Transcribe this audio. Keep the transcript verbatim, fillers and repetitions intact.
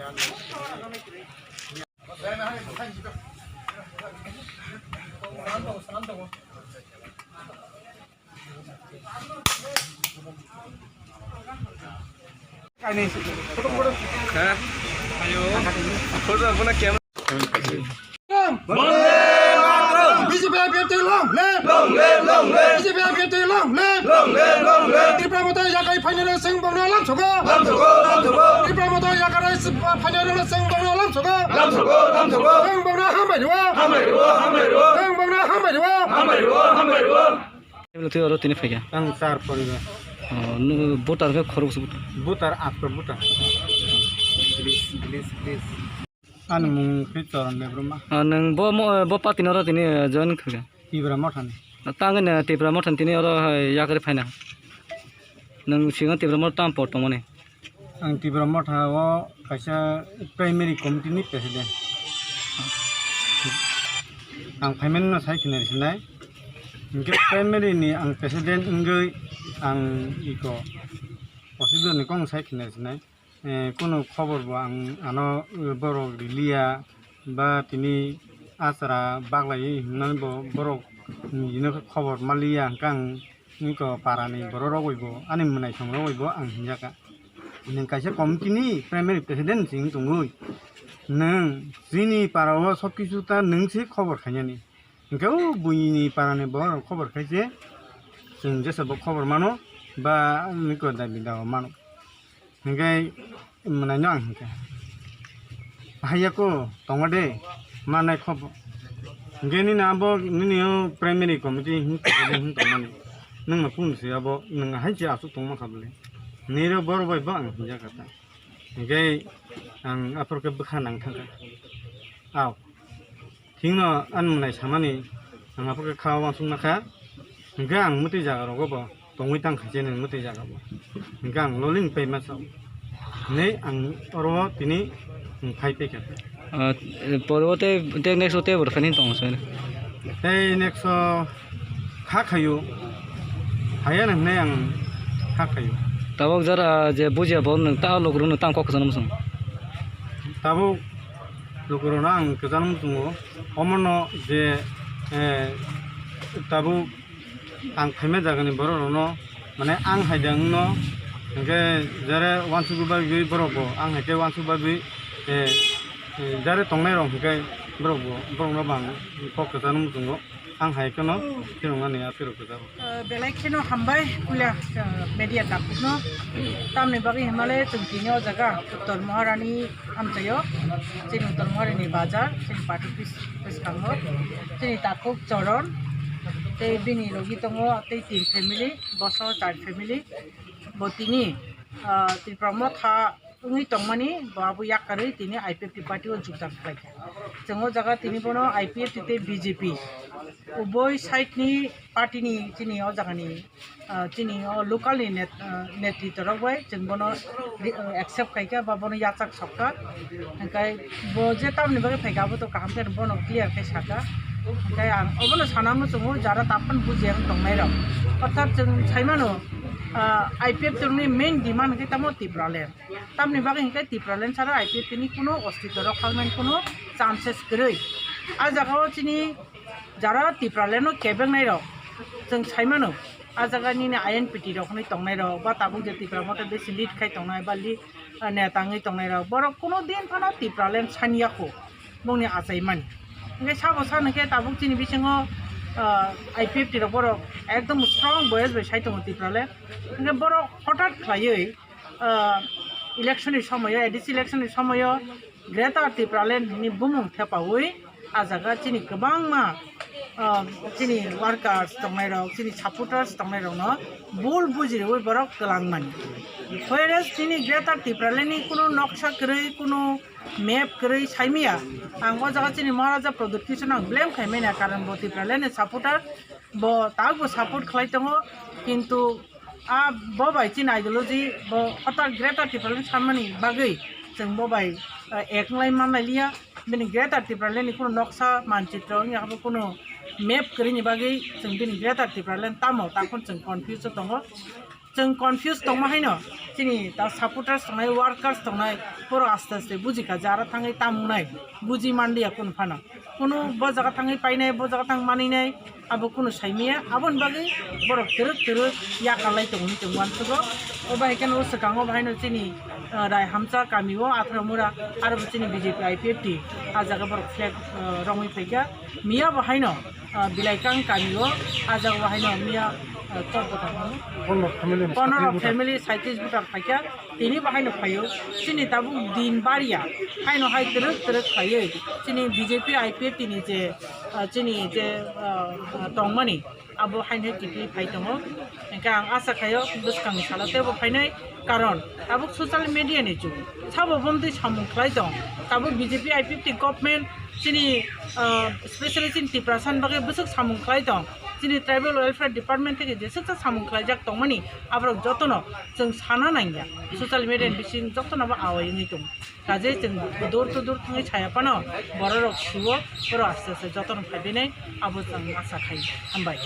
Hah? Ayo. Photo, photo camera. B J P I P F T long live! Long live, long live! B J P I P F T long live! Long live, long live! Tipra Motha yakarwi phainai rok chwng bongno lamsogo! Lamsogo, lamsogo! Tipra Motha yakarwi phainai rok chwng bongno lamsogo! Lamsogo, lamsogo! Chwng bongno hambai rwo! Hambai rwo, hambai rwo! Chwng bongno hambai rwo! Hambai rwo, hambai rwo! Twi oro tini phaikha. Ang char poribar. Oh, nw-, voter khe khoroksa voter. Voter, after voter. Please, please, please. Ani mung khe Choron Debbarma. Ah, nwng bo mo-, bo party no oro tini, eh, join khaikha? Tipra Motha ni. Tang ani Tipra Motha ni tini oro hai yakarwi phaina. Nwng singo Tipra Motha tam por tongmani. Ang Tipra Motha o kaisa primary committee ni president. Ang phaimani no sai khinai sinai. Hinkhe primary ni ang president wngwi ang iko osibdo ni kong sai khinai sinai. Eh, kunu khobor bo ang ano, eh, borok riliya ba tini achara baglai hinmani bo borok nini khobor maliya hwnkhe ang iko parani borok rok bai bo ani mwnaisong rok bai bo ang hinjaka. Nwng kaisa committee ni primary president se wng tongwi nwng chini para o sob kisu ta nwng se khobor khainani. Hingke o buini parani borok khobor khai se, chwng jesa bo khobor mano, ba nini ko dabi dawa mano. Hingke mwnaino ang hingke, "Haiya ko tongo de, manai khobor." Hingke nini abo, nini o primary committee hing tongmani. Nwng no kung se abo, nwng hai se asuk tongma kha bole. Nini ro borok bai bo ang hinjak kha ta. Hingke ang aphuru khe bwkha nang thangkha. Aw. Thikno ani mwnai samani ang aphuru khe kha uansuk nakha. Hingke ang mwtwi jaga rogo bo tongwi tang kha se nwng mwtwi jaga bo. Hingke ang loling pai ma sao. Hinwi ang oro tini phai paikha. Ah, poro tei, tei next o tei bo phani tong soi. Tei next o kha khayo. Haya nang hinai ang kha khayo. Tabok jara je bujiya bo nwng ta logro nwng tang kok kwchangno muchung. Tabok logro no ang kwchangno muchungo. Omono je, eh, tabok ang phaima jagani borok rokno, mane ang hai de wngno, hingke jare uansuk bagwi borok bo, ang hai khe uansuk bagwi, eh, eh, jare tongnai rok hingke borok bo, borok no bang kok kwchangno muchungo. Ang hai kheno phirung ani a phirung kwcharo. Eh, belai kheno hambai puila, eh, media takhukno. Tamni bagwi himale chwng tini o jaga Uttor Moharani amchaio, chini Uttor Moharani bazar, chini party office bwskango, chini takhuk Choron, tei bini logi tongo tei tin family, boso char family. Bo tini, ah, Tipra Motha wngwi tongmani, bo abo yakarwi tini I P F T party o jukdam khlaikha. Chwng o jaga tini bono I P F T tei B J P uboi side ni party ni chini o jaga ni, ah, chini o local ni net-, ah, netritwa rok bai chwng bono ri-, ah, accept khaikha ba bono yachak sokha. Hingkai bo je tamni bagwi phaikha abo to kaham khe bono clear khe sakha. Hingkai ang obono sana muchungo jara taphano bujiya wng tongnai rok. Orthat chwng saimano, ah, I P F T ni main demand khe tamo Tipraland. Tamni bagwi hinkhe Tipraland sara I P F T ni kuno ostitw rok khangmani kuno chances kwrwi. A jaga o chini jara Tipraland no kebengnai rok chwng saimano, a jaga nini I N P T rok hwnwi tongnai rok ba tabuk je Tipra Motha besi lead khai tongnai ba lead, ah, neta wngwi tongnai rok, borok kuno din phano Tipraland saniya kho bongni achaimani. Hinkhe sabo sa hinkhe tabuk chini bisingo, ah, I P F T rok borok ekdom strong voice bai sai tongo Tipraland. Hinkhe borok hothat khlaiwi, ah, election ni somoyo, A D C election ni somoyo Greater Tipraland ni bumung thepawi a jaga chini kwbangma, ah, chini workers tongnai rok, chini supporters tongnai rok no bul bujiriwi borok kwlangmani. Whereas chini Greater Tipraland ni kuno noksa kwrwi, kuno map kwrwi saimaya. Ang o jaga chini Maharaja Pradyut Kishore no ang blame khaimani, karon bo Tipraland ni supporter, bo tabukbo support khlai tongo, kintu a bo bai chini ideology bo hotel Greater Tipraland sanmani bagwi chwng bo bai, eh, ek wngwi manlai liya. Bini Greater Tipraland ni kuno noksa manchitro wngya bo kuno map kwrwini bagwi chwng bini Greater Tipraland tamo takhon chwng confuse o tongo. Chwng confuse tongma haino, chini ta supporters tongnai, workers tongnai, borok aste aste bujikha je aro thangwi tamungnai, buji manliya kunu phano. Kunu bo jaga thangwi painai, bo jaga thang maninai, abo kunu saimaya. Aboni bagwi borok twrwk twrwk yakarlai tongo hinwi chwng uansugo. O bahai kheno o swkango bahaino chini, ah, Raihamcha kamio Athramura, aro bo chini B J P I P F T, ah jaga borok flag, ah, romwi phaikha. Miya bo haino, ah, Bilaikang kamio, ah jaga bo haino miya, ah, chobbo tongmani. Pondro family, pondro family, saitris voter phaikha, tini bo haino phaio. Chini tabuk din bariya, haino hai twrwk twrwk phaiwi, chini B J P I P F T ni je, ah, chini je, ah, ah, tongmani, abo haino hai kiphilwi phai tongo. Hingkhe ang asa khaio bwskangni salo teibo phainai, karon tabuk social media ni jug, sabo bomtwi samung khlai tong. Tabuk B J P I P F T government chini, ah, specially chini Tiprasa ni bagwi bwswk samung khlai tong, chini tribal welfare department theke jeswksa samung khlaijak tongmani, aborok jotono chwng sana nangya, social media ni bising jotono bo awai wngwi tongo. Kaje chwng door to door thangwi saya phano bororok siwo, borok aste aste jotono phaibinai, abo chwng asa khai. Hambai.